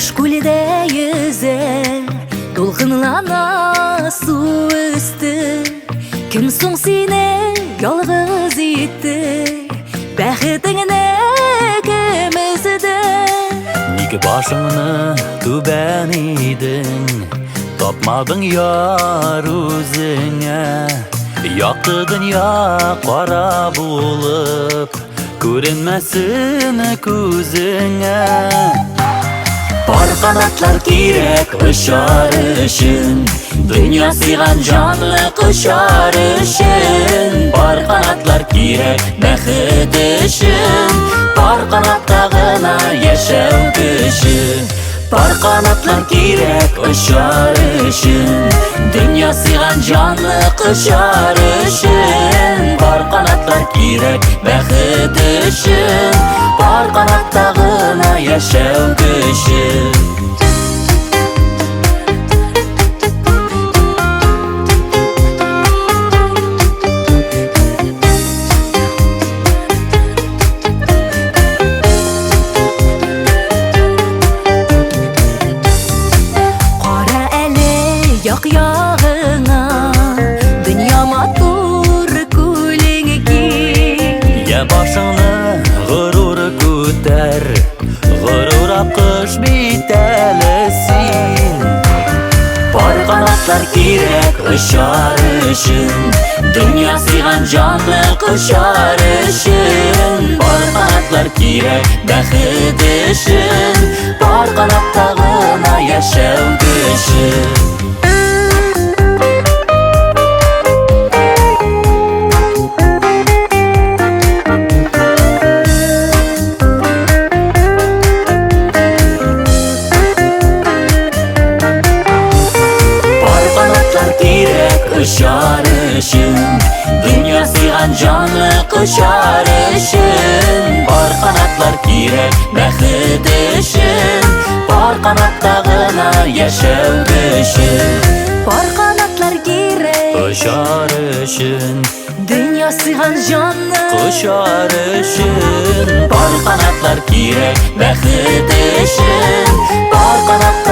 Кош күлдә йөзә, дулкынлана су өсте. Кем соң сине ялгыз итте? Бәхетеңне кем өзде? Ник башыңны түбән идең? Тапмадың яр үзеңә. Якты дөнья кара булып, Күренмәсен күзеңә. Пар канатлар кирәк очар өчен, Дөнья сыйган җанлы кочар өчен. Пар канатлар кирәк бәхет өчен, Пар канатта гына яшәү көче. Пар канатлар кирәк очар өчен, Дөнья сыйган җанлы кочар өчен. Пар канатлар кирәк бәхет өчен, Пар канатта гына яшәү көче. Кара әле як-ягыңа, дөнья матур, күлең киң. Я башыңны горур күтәр, горур акыш бит әле син. Пар канатлар кирәк очар өчен, Дөнья сыйган җанлы кочар өчен. Пар канатлар кирәк бәхет өчен, Пар канатта гына яшәү көче. Пар канатлар кирәк очар өчен, Дөнья сыйган җанлы кочар өчен. Пар канатлар кирәк бәхет өчен, Пар канатта гына яшәү көче. Пар канатлар кирәк Очар өчен, дөнья сыйган җанны кочар өчен. Пар канатлар кирәк бәхет өчен, Пар канатта